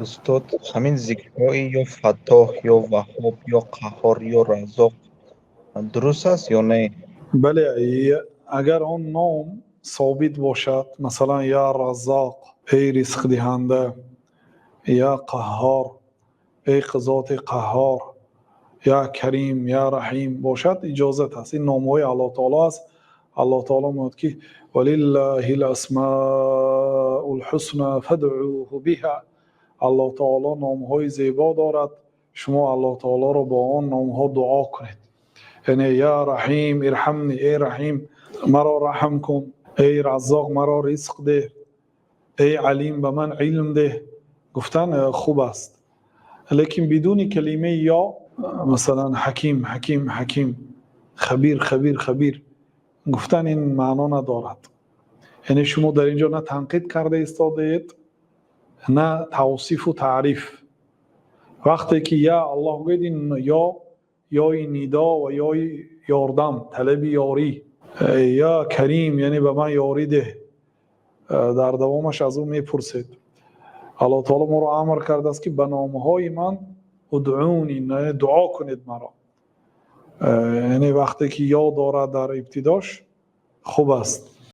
Устод, ҳамин зикрҳои ё Фаттоҳ, ё Ваҳҳоб, ё Қаҳҳор, ё Раззоқ дуруст аст ё не? Бале, агар он ном собит бошад, масалан, я Раззоқ, эй ризқдиҳанда, я Қаҳҳор, эй зоти Қаҳҳор, я Карим, я Раҳим бошад, иҷозат аст. Ин номҳои Аллоҳ таоло аст. Аллоҳ таоло мегӯяд, ки ولله الأسماء الحسنى فادعوه بها. Аллоҳ таоло номҳои зебо дорад, шумо Аллоҳ таолоро бо он номҳо дуо кунед. Яъне я Раҳим ارحمني, эй Раҳим, маро раҳм кун, эй Раззоқ, маро ризқ деҳ, эй Алим, ба ман илм деҳ гуфтан хуб аст. Лекин бидуни калимаи ё, масалан, Ҳаким, Ҳаким, Ҳаким, Хабир, Хабир, Хабир гуфтан, ин маъно надорад. Яъне шумо дар ин ҷо на танқид карда истодаед, на тавсифу таъриф. Вақте ки я Аллоҳ гӯед, ин ё ёи нидо ва ёи ёрдам, талаби ёрӣ. Я Карим, яъне ба ман ёрӣ деҳ. Дар давомаш аз ӯ мепурсед. Аллоҳ таоло моро амр кардааст, ки ба номҳои ман ادعوني, дуо кунед маро. Яъне вақте ки ё дорад дар ибтидош, хуб аст.